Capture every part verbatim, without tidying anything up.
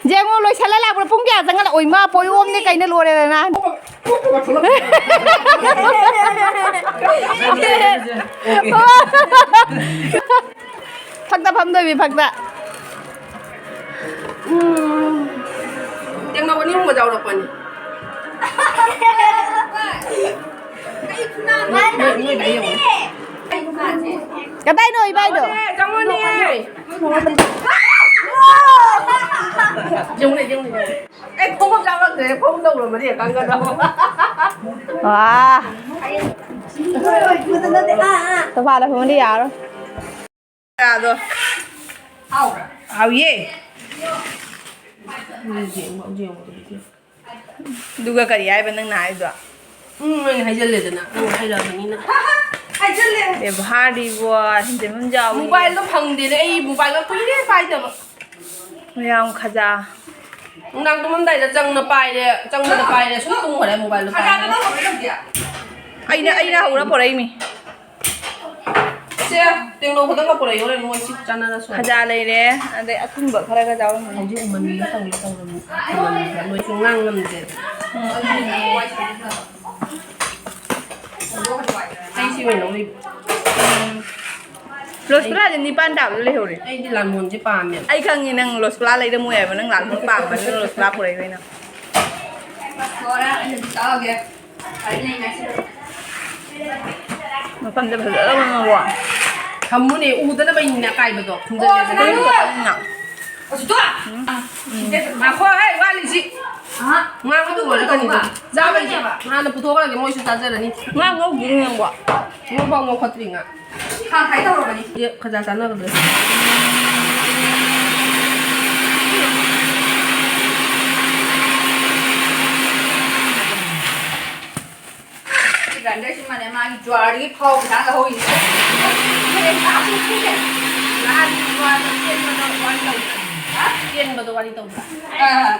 ꯌꯦꯡꯉꯣ, ꯂꯣꯏꯁꯜꯂ ꯂꯥꯛꯄ꯭ꯔꯥ? ꯄꯨꯡ ꯀꯌꯥ ꯆꯪꯉ ꯂꯥꯛ-, ꯑꯣꯏ, ꯃꯥ ꯄꯣꯏ ꯑꯣꯝꯅꯤ ꯀꯩꯅ ꯂꯣꯏꯔꯦꯗꯅ꯫ ꯐꯛꯇ ꯐꯝꯗꯣꯏꯃꯤ, ꯐꯛꯇ꯫ ꯎꯝ꯫ ꯇꯦꯡꯅꯧ ꯑꯅꯤ ꯑꯍꯨꯝꯒ ꯌꯥꯎꯔꯛꯄꯅꯤ꯫ ꯀꯗꯥꯏꯅꯣ ꯏꯕꯥꯏꯗꯣ? ꯆꯪꯉꯣꯅꯦ, ꯆꯪꯉꯣꯅꯦ꯫ ꯌꯦꯡꯉꯨꯅꯦ, ꯌꯦꯡꯉꯨꯅꯦ꯫ ꯑꯦ, ꯈꯣꯡꯎꯞ ꯌꯥꯎꯔꯛꯇ꯭ꯔꯦ, ꯈꯣꯡꯎꯞ ꯇꯧꯔꯝꯃꯗꯤ ꯀꯪꯒꯗꯕ꯫ ꯋꯥ꯫ ꯁꯣꯐꯥꯗ ꯐꯝꯃꯗꯤ ꯌꯥꯔꯣꯏ꯫ ꯀꯌꯥꯗꯣ? ꯍꯥꯎꯕ꯭ꯔꯥ? ꯍꯥꯎꯌꯦ꯫ ꯑꯗꯨꯒ ꯀꯔꯤ ꯍꯥꯏꯕ ꯅꯪꯅ ꯍꯥꯏꯗꯣ? ꯎꯝ, ꯑꯩꯅ ꯍꯥꯏꯖꯜꯂꯦꯗꯅ, ꯅꯪ ꯍꯥꯏꯔꯛꯑꯕꯅꯤꯅ꯫ ꯍꯥꯏꯖꯜꯂꯦ꯫ ꯕꯦꯕꯥꯔꯗꯤꯕꯣ, ꯍꯦꯟꯖꯟꯕ ꯌꯥꯎꯏ꯫ ꯃꯣꯕꯥꯏꯜꯗꯣ ꯐꯪꯗꯦꯅꯦ, ꯑꯩ ꯃꯣꯕꯥꯏꯜꯒ ꯀꯨꯏꯔꯦ ꯄꯥꯏꯗꯕ꯫ ꯃꯌꯥꯝ ꯈꯖꯥ꯫ ꯅꯨꯡꯗꯥꯡ ꯇꯨꯝꯃꯝꯗꯥꯏꯗ ꯆꯪꯅ ꯄꯥꯏꯔꯦ, ꯆꯪꯕꯗ ꯄꯥꯏꯔꯦ, ꯁꯨꯝ ꯇꯨꯝꯈ꯭ꯔꯦ ꯃꯣꯕꯥꯏꯜꯗꯣ ꯄꯥꯏꯔꯦ꯫ ꯑꯩꯅ, ꯑꯩꯅ ꯍꯧꯔ ꯄꯣꯔꯛꯏꯃꯤ꯫ ꯁꯦ, ꯇꯦꯡꯅꯧ ꯈꯛꯇꯪꯒ ꯄꯨꯔꯛꯏ, ꯍꯣꯔꯦꯟ ꯃꯣꯏ ꯁꯤ ꯆꯥꯟꯅꯔꯁꯨ꯫ ꯈꯖꯥ ꯂꯩꯔꯦ, ꯑꯗꯩ ꯑꯊꯨꯝꯕ ꯈꯔꯒ ꯌꯥꯎꯔꯝꯒꯅꯤ꯫ ꯍꯧꯖꯤꯛ ꯎꯃꯟꯕꯤꯒ ꯇꯧꯒꯦ ꯇꯧꯔꯕꯅꯤ꯫ ꯎꯃꯟꯕꯤꯒ ꯅꯣꯏꯁꯨ ꯉꯥꯡ ꯉꯝꯗꯦ꯫ ꯎꯝ꯫ ꯑꯩ ꯁꯤ ꯑꯣꯏꯅ ꯂꯧꯔꯤꯕ꯫ ꯎꯝ꯫ ꯔꯣꯁꯒꯨꯂꯥꯁꯦ ꯅꯤꯄꯥꯟ ꯇꯥꯕꯗ ꯂꯩꯍꯧꯔꯦ꯫ ꯑꯩꯗꯤ ꯂꯥꯜꯃꯣꯟꯁꯦ ꯄꯥꯝꯃꯦ꯫ ꯑꯩ ꯈꯪꯉꯤ ꯅꯪ ꯔꯣꯁꯒꯨꯂꯥ ꯂꯩꯔꯝꯃꯣꯏ ꯍꯥꯏꯕ, ꯅꯪ ꯂꯥꯜꯃꯣꯟ ꯄꯥꯝꯕꯅꯤꯅ ꯔꯣꯁꯒꯨꯂꯥ ꯄꯨꯔꯛꯏꯕ ꯑꯩꯅ꯫ ꯃꯐꯝꯁꯦ ꯐꯖꯗꯕꯅꯀꯣ꯫ ꯊꯝꯃꯨꯅꯦ, ꯎꯗꯅꯕ ꯏꯅꯤꯅ ꯑꯀꯥꯏꯕꯗꯣ꯫ ꯈꯨꯝꯖꯤꯜꯂꯦꯗꯅ꯫ ꯎꯝ꯫ ꯉꯥꯏꯈꯣ, ꯍꯦ, ꯋꯥꯠꯂꯤꯁꯤ꯫ ꯉꯥꯡꯕꯗꯨ ꯂꯣꯏꯔꯒꯅꯤꯗꯣ꯫ ꯆꯥꯕꯩꯅꯦꯕ꯫ ꯍꯥꯟꯅ ꯄꯨꯊꯣꯛꯈ꯭ꯔꯒꯦ, ꯃꯣꯏꯁꯨ ꯆꯥꯖꯔꯅꯤ꯫ ꯉꯥ ꯉꯧꯗ꯭ꯔꯤ ꯅꯪꯕꯣ? ꯉꯧꯐꯥꯎ ꯉꯧꯈꯠꯇ꯭ꯔꯤ ꯉꯥ꯫ ꯈꯥꯡ ꯍꯥꯏ ꯇꯧꯔꯕꯅꯤ꯫ ꯌꯦ, ꯈꯖꯥ ꯆꯥꯟꯅꯒꯗ꯭ꯔꯦ꯫ ꯒ꯭ꯔꯥꯏꯟꯗꯔꯁꯤꯃꯅꯦ ꯃꯥꯒꯤ ꯖ꯭ꯋꯥꯔꯗꯒꯤ ꯐꯥꯎ ꯄꯩꯁꯥ ꯂꯧꯍꯧꯔꯤꯁꯦ꯫ ꯅꯍꯥꯟ ꯖ꯭ꯋꯥꯔꯗ ꯆꯦꯟꯕꯗꯣ ꯋꯥꯔꯤ ꯇꯧꯗ꯭ꯔꯥ? ꯍꯥ? ꯆꯦꯟꯕꯗꯣ ꯋꯥꯔꯤ ꯇꯧꯗ꯭ꯔꯥ? ꯑꯥ,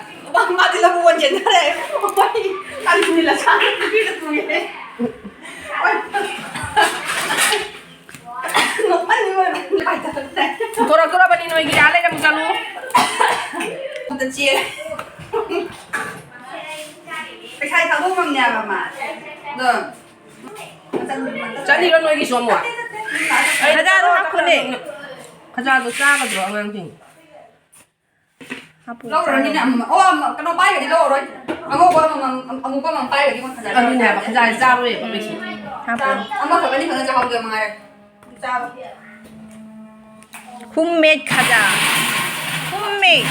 ꯃꯥꯗꯤ ꯂꯧꯕ ꯑꯣꯏꯅ ꯆꯦꯟꯊꯔꯦ꯫ ꯋꯥꯔꯤ ꯑꯗꯨꯅꯤ ꯂꯁꯥꯅ ꯅꯨꯄꯤꯗ ꯄꯨꯔꯦ꯫ ꯄꯨꯊꯣꯔꯛꯇꯣꯔꯕꯅꯤ ꯅꯣꯏꯒꯤ, ꯑꯥ ꯂꯩꯔꯝꯃꯨ ꯆꯠꯂꯨ꯫ ꯄꯩꯁꯥ ꯊꯥꯗꯣꯛꯐꯝꯅꯦꯕ ꯃꯥ꯫ ꯑꯗꯣ ꯆꯠꯂꯤꯔꯣ ꯅꯣꯏꯒꯤꯁꯨ ꯑꯃꯨꯛ? ꯈꯖꯥꯗꯣ ꯍꯥꯞꯈꯣꯅꯦ꯫ ꯈꯖꯥꯗꯣ ꯆꯥꯒꯗ꯭ꯔꯣ ꯑꯉꯥꯡꯁꯤꯡ? ꯍꯥꯞꯄꯨ, ꯂꯧꯔꯅꯤꯅꯦ ꯆꯥꯔꯣ꯫ ꯑꯃꯃꯝ꯫ ꯑꯣ, ꯑꯃ-, ꯀꯩꯅꯣ ꯄꯥꯏꯒꯗꯤ ꯂꯧꯔꯔꯣꯏ꯫ ꯑꯉꯧꯕ ꯑꯃꯃꯝ, ꯑꯃꯨꯕ ꯑꯃꯃꯝ ꯄꯥꯏꯒꯗꯤ ꯃꯣꯏ ꯈꯖꯥꯏ ꯑꯗꯨꯅꯦ ꯍꯥꯏꯕ, ꯈꯖꯥꯏ ꯆꯥꯔꯣꯏꯕ ꯀꯩꯁꯨ꯫ ꯍꯥꯞꯄꯨ꯫ ꯑꯃꯈꯛ ꯑꯅꯤꯈꯛꯅ ꯆꯥꯍꯧꯒꯦ ꯃꯉꯥꯏꯔꯦ꯫ ꯆꯥꯕ꯫ Homemade ꯈꯖꯥ꯫ Homemade꯫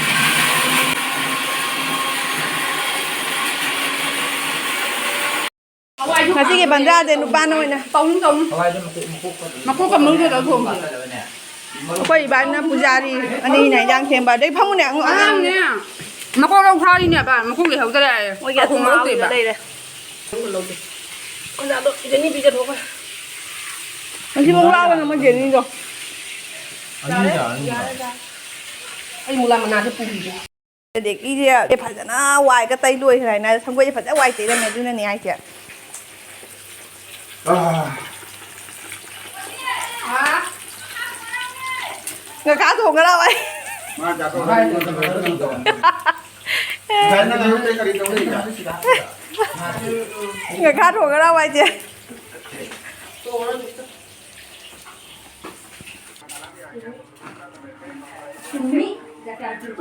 ꯉꯁꯤꯒꯤ ꯕꯟꯗ꯭ꯔꯥꯁꯦ ꯅꯨꯄꯥꯅ ꯑꯣꯏꯅ꯫ ꯇꯧꯅꯨ, ꯇꯧꯅꯨ꯫ ꯃꯀꯣꯛꯀ ꯃꯔꯨꯒ ꯇꯧꯔ ꯊꯣꯡꯁꯦ꯫ ꯑꯩꯈꯣꯏ ꯏꯕꯥꯅ ꯄꯨꯖꯥꯔꯤ ꯑꯅꯤꯅ ꯏꯟꯖꯥꯡ ꯁꯦꯝꯕ꯫ ꯑꯗꯩ ꯐꯝꯃꯨꯅꯦ, ꯑꯉꯥꯡ-, ꯑꯉꯥꯡꯅꯦ꯫ ꯃꯀꯣꯛ ꯂꯧ ꯊꯥꯔꯤꯅꯦꯕ, ꯃꯀꯣꯛ ꯂꯩꯍꯧꯗꯔꯦ꯫ ꯃꯣꯏꯒꯤ ꯑꯊꯨꯝꯕ ꯂꯧꯗꯦꯕ꯫ ꯂꯩꯔꯦ꯫ ꯀꯅꯥꯗꯣ ꯖꯦꯅꯤ ꯄꯤꯖꯊꯣꯛꯈ꯭ꯔꯦ꯫ ꯉꯁꯤ ꯃꯨꯛ ꯂꯥꯎꯕꯅ ꯑꯃ ꯖꯦꯅꯤꯗꯣ꯫ ꯑꯅꯤꯗ, ꯑꯅꯤꯗ꯫ ꯑꯩ ꯃꯨꯂꯥ ꯃꯅꯥꯁꯦ ꯄꯨꯈꯤꯒꯦ꯫ ꯑꯗꯒꯤꯁꯦ ꯐꯖꯅ ꯋꯥꯏꯒ ꯇꯩ ꯂꯣꯏꯈ꯭ꯔꯦ ꯍꯥꯏꯅ ꯁꯪꯒꯣꯏꯁꯦ ꯐꯖꯅ ꯋꯥꯏ ꯇꯩꯔꯝꯃꯦ, ꯑꯗꯨꯅꯅꯦ ꯍꯥꯏꯁꯦ꯫ ꯑꯥ꯫ ꯉꯈꯥ ꯊꯣꯡꯉꯔꯥ ꯋꯥꯏ꯫ ꯃꯥ ꯆꯥꯊꯣꯛ-, ꯉꯁꯥꯏ ꯅꯪ ꯑꯌꯨꯛꯇꯩ ꯀꯔꯤ ꯇꯧꯔꯤꯕ? ꯉꯈꯥ ꯊꯣꯡꯉꯔꯥ ꯋꯥꯏꯁꯦ꯫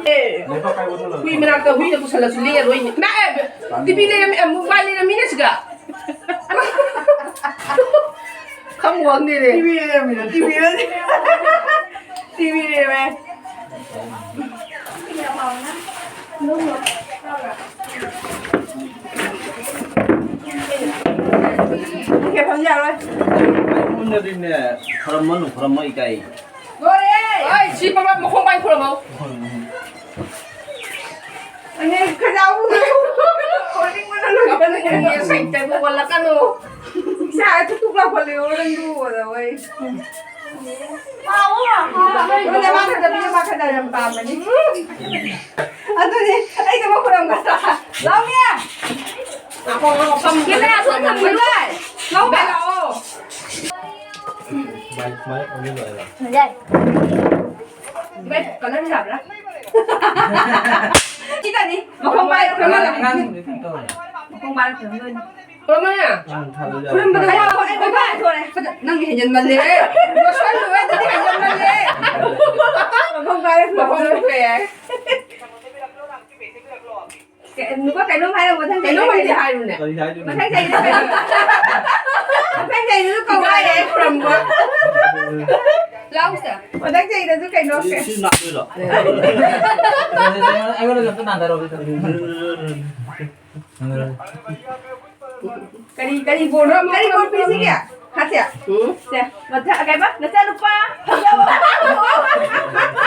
ꯑꯦ, ꯍꯨꯏ ꯃꯅꯥꯛꯇ ꯍꯨꯏꯗ ꯄꯨꯁꯜꯂꯁꯨ ꯂꯦꯛꯑꯔꯣꯏꯅꯦ꯫ ꯅꯥꯛꯑꯦ, ꯇꯤꯚꯤ ꯂꯩꯔꯝꯃꯤ, ꯑꯦ, ꯃꯣꯕꯥꯏꯜ ꯂꯩꯔꯝꯃꯤꯅꯦ ꯁꯤꯗ꯫ ꯈꯪꯕ ꯈꯪꯗꯦꯅꯦ꯫ ꯇꯤꯚꯤ ꯂꯩꯔꯝꯃꯤꯅꯦ, ꯇꯤꯚꯤ ꯂꯩꯔꯝꯃꯤ꯫ ꯇꯤꯚꯤ ꯂꯩꯔꯝꯃꯦ꯫ ꯀꯦꯐꯝ ꯌꯥꯔꯣꯏ꯫ ꯑꯩꯉꯣꯟꯗꯗꯤꯅꯦ, ꯈꯔꯝꯃꯅꯨ, ꯈꯔꯝꯃ ꯏꯀꯥꯏ꯫ ꯂꯣꯏꯔꯦ! ꯍꯣꯏ, ꯁꯤ ꯄꯕꯥ ꯃꯈꯣꯡ ꯄꯥꯏ ꯈꯨꯔꯝꯃꯣ꯫ ꯑꯅꯦ, ꯈꯖꯥꯎ ꯎꯗ꯭ꯔꯣ? ꯈꯣꯠꯅꯤꯡꯕꯅ ꯂꯣꯏꯔꯦ꯫ ꯁꯥꯏꯠꯇꯕꯨ ꯑꯣꯜꯂꯛꯀꯅꯨ꯫ ꯏꯁꯥ ꯊꯨꯛ ꯊꯨꯛ ꯂꯥꯎꯈꯠꯂꯦ, ꯍꯣꯔꯦꯟ ꯂꯨꯕꯗ ꯍꯣꯏ꯫ ꯑꯗꯨꯅꯦ ꯃꯥ ꯈꯛꯇ ꯄꯤꯌꯨ, ꯃꯥ ꯈꯛꯇ ꯌꯥꯝ ꯄꯥꯝꯕꯅꯤ꯫ ꯑꯗꯨꯅꯦ, ꯑꯩꯗꯃꯛ ꯈꯨꯔꯝꯒꯗ꯭ꯔꯥ? ꯂꯥꯎꯅꯦ! ꯀꯦꯃꯦꯔꯥ ꯁꯣꯝ ꯊꯝꯕꯤꯌꯨ꯫ ꯂꯥꯎꯅꯦ! ꯃꯥꯏꯛ, ꯃꯥꯏꯛ ꯑꯣꯟꯁꯤꯜꯂꯣ ꯍꯥꯏꯔꯣ? ꯌꯥꯏ꯫ ꯏꯕꯥꯏ, ꯀꯂꯔ ꯌꯥꯕ꯭ꯔꯥ? ꯁꯤꯗꯅꯤ꯫ ꯃꯈꯣꯡ ꯄꯥꯏꯔ ꯈꯨꯔꯨꯝꯃꯒꯅꯤ꯫ ꯑꯉꯥꯡꯁꯤꯡꯗꯤ ꯀꯩꯅꯣ ꯇꯧꯔꯦ꯫ ꯃꯈꯣꯡ ꯄꯥꯏꯔ ꯈꯨꯔꯨꯝꯗꯣꯏꯅꯤ꯫ ꯈꯨꯔꯨꯝꯃꯣꯅꯦ꯫ ꯅꯪ ꯊꯥꯗꯣꯏ ꯌꯥꯔꯣꯏ꯫ ꯈꯨꯔꯨꯝꯕꯗ ꯑꯩ, ꯑꯩ, ꯑꯩ, ꯑꯩ, ꯅꯪꯗꯤ ꯍꯦꯟꯖꯟꯃꯜꯂꯦꯍꯦ꯫ ꯂꯣꯏꯁꯜꯂꯨ, ꯑꯗꯨꯗꯤ ꯍꯦꯟꯖꯟꯃꯜꯂꯦ꯫ ꯃꯈꯣꯡ ꯄꯥꯏꯔ ꯃꯈꯣꯡ ꯈꯨꯔꯨꯝꯃꯒꯅꯤ꯫ ꯄꯥꯏꯔ꯫ ꯀꯩ-, ꯅꯨꯄꯥ ꯀꯩꯅꯣꯝ ꯍꯥꯏꯔꯣ, ꯃꯊꯪ ꯀꯩꯅꯣꯝ ꯆꯍꯤꯗ ꯑꯃꯗꯤ ꯀꯩꯅꯣ? ꯍꯥꯏꯔꯨꯅꯦ꯫ ꯀꯔꯤ ꯍꯥꯏꯗꯣꯏꯅꯣ? ꯃꯊꯪ ꯆꯍꯤꯗ ꯀꯩꯅꯣ? ꯃꯊꯪ ꯆꯍꯤꯗꯁꯨ ꯀꯧꯔꯛꯑꯦ꯫ ꯏꯀꯥꯏꯔꯦ ꯈꯨꯔꯨꯝꯕ꯫ ꯂꯥꯎꯁꯦ꯫ ꯃꯊꯪ ꯆꯍꯤꯗꯁꯨ ꯀꯩꯅꯣ? ꯁꯤ, ꯁꯤ ꯂꯥꯛꯇꯣꯏꯔꯣ? ꯑꯩꯉꯣꯟꯗ ꯑꯝꯇ ꯅꯥꯟꯊꯔꯛꯑꯣ꯫ ꯀꯔꯤ, ꯀꯔꯤ ꯕꯣꯔꯅꯣ? ꯀꯔꯤ ꯕꯣꯔ ꯄꯤꯁꯤꯒꯦ? ꯍꯥꯁꯦ? ꯎꯝ? ꯁꯦ, ꯃꯊꯛ, ꯀꯩꯕ? ꯅꯆꯥꯅꯨꯄꯥ꯫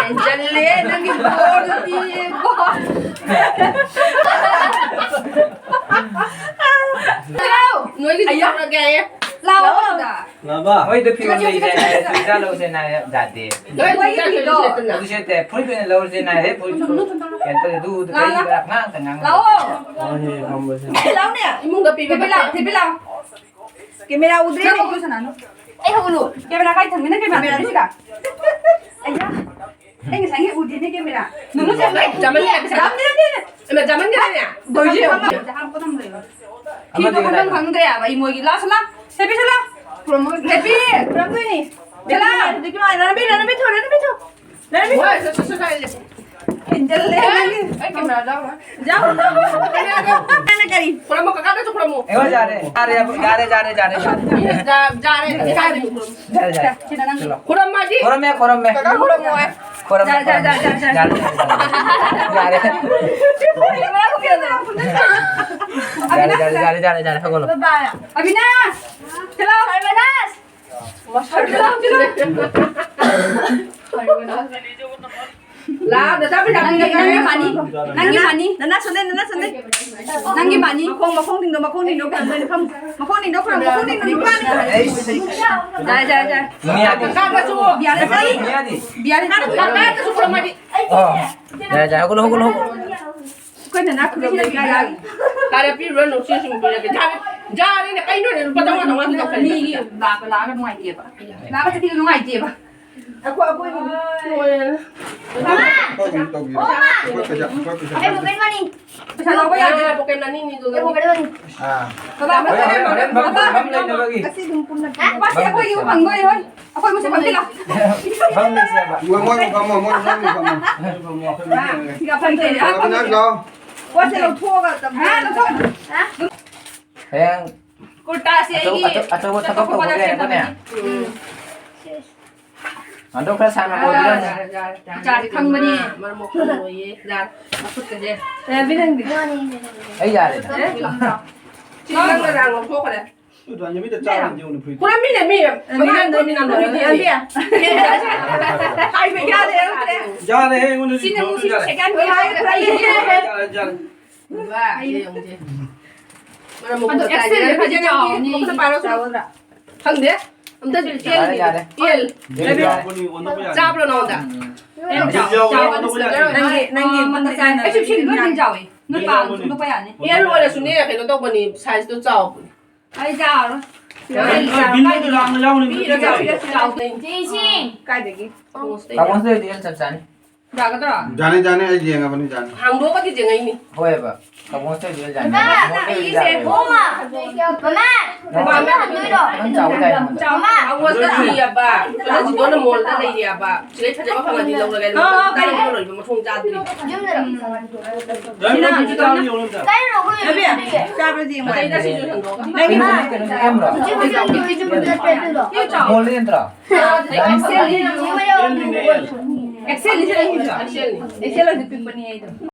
ꯍꯦꯟꯖꯜꯂꯦ, ꯅꯪꯒꯤ ꯕꯣꯔꯗꯨꯗꯤ ꯏꯕꯣ꯫ ꯂꯥꯛꯑꯣ, ꯅꯣꯏꯒꯤ ꯑꯌꯥ꯫ ꯆꯠꯂꯒꯦ꯫ ꯂꯥꯛꯑꯣ꯫ ꯂꯥꯛꯑꯣ꯫ ꯂꯥꯕ꯫ ꯃꯣꯏꯗꯣ ꯐꯤꯔꯣꯜ ꯂꯩꯔꯦ ꯍꯥꯏꯔꯦ, ꯐꯤꯖꯥ ꯂꯧꯁꯦꯅ ꯍꯥꯏꯔꯦ, ꯌꯥꯗꯦ꯫ ꯅꯣꯏ ꯃꯣꯏꯒꯤ ꯐꯤꯖꯥ ꯐꯤꯗꯣ꯫ ꯂꯧꯁꯦꯅ꯫ ꯑꯗꯨ ꯁꯦꯠꯇꯦ, ꯐꯨꯔꯤꯠ ꯑꯣꯏꯅ ꯂꯧꯔꯁꯦꯅ ꯍꯥꯏꯔꯦ, ꯐꯨꯔꯤꯠ ꯀꯩꯅꯣ ꯇꯧꯔꯦ, ꯑꯗꯨ ꯂꯥꯛꯑꯣ, ꯀꯔꯤ ꯂꯥꯛꯑꯣ꯫ ꯀꯔꯥ ꯉꯥꯡꯇ ꯉꯥꯡꯉꯦ꯫ ꯂꯥꯛꯑꯣ꯫ ꯍꯣꯏ, ꯍꯣꯏ, ꯐꯝꯕꯁꯦ꯫ ꯂꯥꯛꯑꯣꯅꯦ꯫ ꯏꯃꯨꯡꯗ ꯄꯤꯕ ꯊꯤꯕꯤ ꯂꯥꯛꯑꯣ, ꯅꯠꯇꯦ꯫ ꯊꯤꯕꯤ ꯂꯥꯛꯑꯣ꯫ ꯀꯦꯃꯦꯔꯥ ꯎꯗ꯭ꯔꯦ꯫ ꯅꯪ ꯎꯗ꯭ꯔꯣ ꯁꯅꯥꯅꯨ? ꯑꯩ ꯍꯧꯒꯠꯂꯨ꯫ ꯀꯦꯃꯦꯔꯥ ꯀꯥꯏ ꯊꯝꯒꯦ? ꯅꯪ ꯀꯦꯃꯦꯔꯥ ꯀꯦꯃꯦꯔꯥ ꯊꯝꯒꯦ ꯁꯤꯗ꯫ ꯑꯩꯌꯥ꯫ ꯑꯩ ꯉꯁꯥꯏꯒꯤ ꯎꯗꯦꯅꯦ ꯀꯦꯃꯦꯔꯥ꯫ ꯅꯪ ꯆꯠꯂꯣ꯫ ꯆꯥꯃꯟ ꯌꯥꯔꯦ, ꯄꯩꯁꯥ ꯌꯥꯝ ꯌꯥꯝ ꯌꯥꯝ꯫ ꯏꯃꯥ, ꯆꯥꯃꯟ ꯌꯥꯔꯦ꯫ ꯕꯣꯏꯖꯤ꯫ ꯐꯤꯗꯣ ꯑꯃꯗꯤ ꯈꯟꯐꯝ ꯀꯗꯥꯏꯅꯣ? ꯈꯪꯗ꯭ꯔꯦ ꯍꯥꯏꯕ꯫ ꯏꯃꯣꯏꯒꯤ ꯂꯥꯛꯑꯣ ꯁꯤꯂꯥ꯫ ꯁꯦꯄꯤ ꯁꯤꯂꯥ꯫ ꯈꯨꯔꯨꯝꯃꯣ꯫ ꯁꯦꯄꯤ꯫ ꯈꯨꯔꯨꯝꯗꯣꯏꯅꯤ꯫ ꯁꯤꯂꯥ꯫ ꯍꯧꯖꯤꯛꯀꯤ ꯃꯥ ꯔꯟꯕꯤ, ꯔꯟꯕꯤ ꯊꯣꯛ, ꯔꯟꯕꯤ ꯊꯣꯛ꯫ ꯔꯟꯕꯤ ꯊꯣꯛ꯫ ꯍꯣꯏ, ꯁꯠ, ꯁꯠ, ꯁꯠ ꯍꯥꯏꯔꯁꯦ꯫ ꯍꯦꯟꯖꯜꯂꯦ ꯅꯪꯒꯤ꯫ ꯑꯩ ꯀꯦꯃꯦꯔꯥ ꯂꯧꯔꯣꯏ꯫ ꯌꯥꯎ, ꯌꯥꯎ꯫ ꯅꯪꯅ ꯀꯔꯤ? ꯈꯨꯔꯨꯝꯃꯣ, ꯀꯀꯥꯗꯁꯨ ꯈꯨꯔꯨꯝꯃꯣ꯫ ꯑꯦ, ꯍꯣꯏ, ꯌꯥꯔꯦ꯫ ꯌꯥꯔꯦ, ꯌꯥꯔꯦ, ꯌꯥꯔꯦ, ꯌꯥꯔꯦ, ꯌꯥꯔꯦ꯫ ꯃꯤꯅ ꯌꯥ-, ꯌꯥꯔꯦ, ꯌꯥꯔꯦ꯫ ꯌꯥꯔꯦ, ꯌꯥꯔꯦ꯫ ꯁꯤꯗ ꯅꯪ꯫ ꯆꯠꯂꯣ꯫ ꯈꯨꯔꯨꯝꯃꯗꯤ? ꯈꯨꯔꯨꯝꯃꯦ, ꯈꯨꯔꯨꯝꯃꯦ꯫ ꯀꯀꯥ ꯈꯨꯔꯨꯝꯃꯣ ꯍꯥꯏ꯫ ꯈꯨꯔꯨꯝꯃꯦ, ꯌꯥꯔꯦ, ꯌꯥꯔꯦ, ꯈꯨꯔꯨꯝꯃꯦ꯫ ꯌꯥꯔꯦ, ꯌꯥꯔꯦ, ꯌꯥꯔꯦ, ꯌꯥꯔꯦ꯫ ꯌꯥꯔꯦ꯫ ꯌꯥꯔꯦ, ꯌꯥꯔꯦ, ꯌꯥꯔꯦ, ꯌꯥꯔꯦ, ꯌꯥꯔꯦ, ꯍꯧꯒꯠꯂꯣ꯫ ꯑꯕꯤꯅꯥꯁ! ꯆꯠꯂꯣ꯫ ꯂꯥ, ꯅꯆꯥ ꯄꯩꯁꯥ ꯅꯪꯒꯤ, ꯅꯪꯒꯤ ꯃꯥꯅꯤ꯫ ꯅꯪꯒꯤ ꯃꯥꯅꯤ꯫ ꯅꯅꯥ ꯁꯣꯟꯗꯩ, ꯅꯅꯥ ꯁꯣꯟꯗꯩ꯫ ꯅꯪꯒꯤ ꯃꯥꯅꯤ꯫ ꯃꯈꯣꯡ, ꯃꯈꯣꯡꯁꯤꯡꯗꯣ, ꯃꯈꯣꯡꯁꯤꯡꯗꯣ ꯈꯨꯔꯨꯝꯗꯣꯏꯅꯦ, ꯐꯝ-, ꯃꯈꯣꯡꯁꯤꯡꯗꯣ ꯈꯨꯔꯨꯝ, ꯃꯈꯣꯡꯁꯤꯡꯗꯣ ꯅꯨꯄꯥꯅꯤ꯫ ꯌꯥꯔꯦ, ꯌꯥꯔꯦ, ꯌꯥꯔꯦ꯫ ꯃꯤ ꯌꯥꯗꯦ꯫ ꯀꯥꯗꯁꯨ꯫ ꯌꯥꯔꯦ, ꯌꯥꯔꯦ꯫ ꯃꯤ ꯌꯥꯗꯦ꯫ ꯌꯥꯔꯦ꯫ ꯀꯥꯗꯁꯨ ꯈꯨꯔꯨꯝꯃꯗꯤ꯫ ꯑꯣ꯫ ꯌꯥꯔꯦ, ꯌꯥꯔꯦ꯫ ꯍꯧꯒꯠꯂꯣ, ꯍꯧꯒꯠꯂꯣ, ꯍꯧꯒꯠꯂꯣ꯫ ꯑꯩꯈꯣꯏ ꯅꯅꯥ ꯈꯨꯔꯨꯝꯗꯣꯏ ꯌꯥꯔꯦ꯫ ꯀꯥꯔꯦ, ꯄꯤꯔꯨꯔꯅꯨ, ꯁꯤ ꯁꯨꯝ ꯄꯤꯔꯒꯦ꯫ ꯌꯥꯔꯦ, ꯌꯥꯔꯦꯅꯦ, ꯀꯩꯅꯣꯅꯦ, ꯂꯨꯄꯥ ꯆꯥꯝꯃꯉꯥ, ꯆꯥꯝꯃꯉꯥ ꯈꯛꯇ ꯇꯧꯁꯜꯂꯦ꯫ ꯃꯤꯒꯤ ꯂꯥꯛꯄ ꯂꯥꯛꯑꯒ ꯅꯨꯡꯉꯥꯏꯇꯦꯕ꯫ ꯂꯥꯛꯑꯒ ꯆꯠꯄꯤꯗꯣ ꯅꯨꯡꯉꯥꯏꯇꯦꯕ꯫ ꯑꯩꯈꯣꯏ, ꯑꯩꯈꯣꯏ ꯂꯣꯏꯔꯦ꯫ ꯇꯧꯕꯤꯔꯣ꯫ ꯑꯩꯈꯣꯏ ꯄꯩꯁꯥ, ꯑꯩꯈꯣꯏ ꯄꯩꯁꯥ ꯑꯩ ꯄꯣꯀꯦꯠ ꯃꯅꯤ꯫ ꯄꯩꯁꯥ ꯂꯧꯕ ꯌꯥꯗꯦ꯫ ꯄꯣꯀꯦꯠ ꯃꯅꯤꯅꯤ ꯑꯗꯨꯒ꯫ ꯑꯩ ꯄꯣꯀꯦꯠ ꯃꯅꯤ꯫ ꯑꯥ꯫ ꯕꯕꯥ, ꯍꯣꯔꯦꯟ, ꯍꯣꯔꯦꯟ ꯐꯝ, ꯐꯝ ꯂꯩꯅꯕꯒꯤ꯫ ꯑꯁꯤ ꯑꯗꯨꯝ ꯄꯨꯟꯅ ꯄꯤꯔꯣ꯫ ꯄꯥꯁꯤ ꯑꯩꯈꯣꯏꯒꯤ ꯐꯪꯗꯣꯏ ꯍꯣꯏ꯫ ꯑꯩꯈꯣꯏ ꯃꯁꯦ ꯐꯝꯖꯤꯜꯂꯣ꯫ ꯐꯝ ꯂꯩꯁꯦꯕ꯫ ꯃꯣꯏ, ꯃꯣꯏ ꯐꯝꯃꯣ, ꯃꯣꯏ ꯐꯝꯃꯣ, ꯐꯝꯃꯣ꯫ ꯁꯤꯒ ꯐꯝꯖꯤꯜꯂꯣ꯫ ꯑꯕꯤꯅꯥꯁ ꯂꯥꯎ꯫ ꯄꯣꯠꯁꯦ ꯂꯧꯊꯣꯛꯑꯒ ꯇꯝꯕ꯫ ꯍꯥ, ꯂꯧꯊꯣꯛ꯫ ꯍꯌꯦꯡ ꯀꯨꯔꯇꯥꯁꯦ ꯑꯆꯧ-, ꯑꯩꯒꯤ ꯑꯆꯧ-, ꯑꯆꯧꯕ ꯊꯕꯛ ꯆꯠꯊꯣꯛꯄꯗ ꯇꯧꯕꯒꯤ ꯍꯥꯏꯔꯒꯅꯦ꯫ ꯁꯦꯠꯅꯕꯅꯤ꯫ ꯎꯝ꯫ ꯍꯟꯗꯛ ꯈꯔ ꯁꯥꯡꯅ ꯀꯣꯏꯕꯤꯔꯝꯃꯨ꯫ ꯌꯥꯔꯦ, ꯌꯥꯔꯦ, ꯌꯥꯔꯦ꯫ ꯏꯆꯥꯁꯦ ꯈꯪꯕꯅꯤ꯫ ꯃꯔꯝ ꯃꯣꯛꯄ ꯂꯣꯏꯌꯦ꯫ ꯌꯥꯔꯦ꯫ ꯃꯈꯨꯠꯀꯁꯦ꯫ ꯔꯕꯤ ꯅꯪꯗꯤ? ꯑꯩ ꯌꯥꯔꯦꯗ꯫ ꯁꯤ ꯅꯪꯅ ꯔꯥꯡ ꯂꯧꯊꯣꯛꯈ꯭ꯔꯦ꯫ ꯍꯨꯔꯝꯃꯤꯅꯦ ꯃꯤ꯫ ꯃꯃꯥ ꯀꯣꯏꯃꯤꯟꯅ ꯂꯣꯏꯔꯦ꯫ ꯍꯥꯏꯕ ꯌꯥꯗꯦ, ꯌꯥꯗꯦ꯫ ꯌꯥꯔꯦꯍꯦ, ꯑꯩꯉꯣꯟꯗꯗꯤ ꯁꯤꯅ ꯑꯃꯨꯛ ꯁꯤ ꯌꯥꯔꯦ꯫ ꯁꯦꯀꯦꯟ ꯌꯥꯔꯦ, ꯌꯥꯔꯦ꯫ ꯌꯥꯔꯦ, ꯌꯥꯔꯦ꯫ ꯕꯥ, ꯌꯦꯡꯉꯨꯁꯦ꯫ ꯃꯔꯝ ꯑꯗꯣ ꯃꯣꯛꯄ ꯑꯦꯛꯁꯦꯜꯁꯦ ꯇꯥꯏꯅꯦ꯫ ꯈꯔꯗꯤ ꯆꯥꯎꯅꯤ꯫ ꯃꯈꯨꯠꯇ ꯄꯥꯏꯔꯣ꯫ ꯆꯥꯎꯒꯗ꯭ꯔꯥ? ꯈꯪꯗꯦ꯫ ꯑꯝꯇ ꯌꯥꯔꯦ, ꯌꯥꯔꯦ꯫ ꯑꯦꯜ꯫ ꯌꯥꯔꯦ, ꯌꯥꯔꯦ꯫ ꯆꯥꯕ꯭ꯔꯣ ꯅꯉꯣꯟꯗ? ꯌꯥꯝ ꯆꯥꯎ-, ꯆꯥꯎ-, ꯅꯪꯒꯤ, ꯅꯪꯒꯤ ꯑꯥ, ꯃꯇꯝ ꯆꯥꯅ ꯑꯩꯁꯨ ꯁꯤ ꯂꯣꯏ ꯌꯥꯅꯤ꯫ ꯆꯥꯎꯋꯤ꯫ ꯅꯣꯏ ꯄꯥꯝꯕꯁꯨ ꯂꯧꯕ ꯌꯥꯅꯤ꯫ ꯑꯦꯜ ꯑꯣꯏꯔꯁꯨꯅꯦ, ꯀꯩꯅꯣ ꯇꯧꯕꯅꯤ, ꯁꯥꯏꯖꯇꯣ ꯆꯥꯎꯕꯅꯤ꯫ ꯑꯩ ꯆꯥꯔꯣꯏ꯫ ꯅꯣꯏ ꯕꯤꯜꯗꯨꯗ ꯂꯥꯡꯕ ꯌꯥꯎꯅꯤ꯫ ꯄꯤꯔꯣ, ꯄꯤꯔꯣ, ꯄꯤꯔꯣ꯫ ꯆꯥꯎ-, ꯆꯥꯎ-, ꯆꯥꯎ-, ꯆꯦ ꯏꯁꯤꯡ꯫ ꯀꯥꯏꯗꯒꯤ? ꯀꯥꯡꯉꯣꯁꯤꯗꯩꯗꯤ ꯑꯦꯜ ꯆꯞ ꯆꯥꯅꯤ꯫ ꯌꯥꯒꯗ꯭ꯔꯣ? ꯌꯥꯅꯤ, ꯌꯥꯅꯤ, ꯑꯩ ꯌꯦꯡꯉꯕꯅꯤ, ꯌꯥꯅꯤ꯫ ꯍꯥꯡꯗꯣꯛꯑꯒꯗꯤ ꯌꯦꯡꯉꯛꯏꯅꯤ꯫ ꯍꯣꯏꯕ, ꯀꯥꯡꯉꯣꯁꯤꯗꯩꯗꯤ ꯑꯦꯜ ꯌꯥꯅꯤ꯫ ꯕꯕꯥ, ꯀꯥꯡꯉꯣꯁꯤꯗꯩꯗꯤ ꯑꯩꯒꯤꯁꯦ ꯌꯥꯅꯤ꯫ ꯍꯣꯡꯉ꯫ ꯃꯃꯥ, ꯅꯪ ꯆꯥꯎ-, ꯁꯤꯅ ꯍꯪꯗꯣꯏꯔꯣ? ꯅꯪ ꯆꯥꯎ ꯇꯥꯏ ꯑꯩꯉꯣꯟꯗ꯫ ꯃꯃꯥ꯫ ꯀꯥꯡꯉꯣꯁꯤꯗ ꯊꯤꯌꯦꯕ꯫ ꯀꯩꯅꯣ ꯖꯤꯗꯣꯟꯅ ꯃꯣꯜꯗ ꯂꯩꯔꯦꯕ꯫ ꯁꯤꯗꯩ ꯐꯖꯕ ꯐꯪꯉꯗꯤ ꯂꯧꯔꯒꯦ꯫ ꯑꯥ, ꯑꯥ, ꯀꯩꯅꯣ? ꯂꯣꯏꯕ ꯃꯊꯣꯡ ꯆꯥꯗ꯭ꯔꯤ꯫ ꯌꯨꯝꯗ ꯂꯩ꯫ ꯔꯕꯤ, ꯅꯪ ꯆꯥꯕ ꯌꯦꯡꯉꯣ ꯑꯝꯇ꯫ ꯀꯩꯅꯣ ꯑꯩꯈꯣꯏ ꯔꯕꯤ, ꯌꯨꯝꯗ ꯂꯩ꯫ ꯆꯥꯕ꯭ꯔꯗꯤ ꯌꯦꯡꯉꯣ꯫ ꯑꯇꯩꯗ ꯁꯤꯁꯨ ꯁꯟꯗꯣꯛꯑꯒ꯫ ꯅꯪꯒꯤ ꯀꯩꯅꯣ, ꯀꯩꯅꯣ, ꯑꯦꯝꯂꯣ? ꯌꯨꯝꯗ ꯂꯩ꯫ ꯌꯨꯝꯗ ꯂꯩ꯫ ꯌꯨꯝꯗ ꯂꯩ꯫ ꯃꯣꯜꯗ ꯅꯠꯇ꯭ꯔꯣ? ꯑꯦꯛꯁꯦꯜꯅꯤ꯫ ꯑꯦꯜꯅꯤꯅꯦ, ꯑꯦꯜ꯫ ꯑꯦꯛꯁꯦꯜꯅꯤ, ꯑꯦꯛꯁꯦꯜꯅꯤ꯫ ꯑꯦꯛꯁꯦꯜ ꯑꯣꯏꯔꯁꯨ ꯄꯤꯛꯄꯅꯤ ꯑꯩꯗꯣ꯫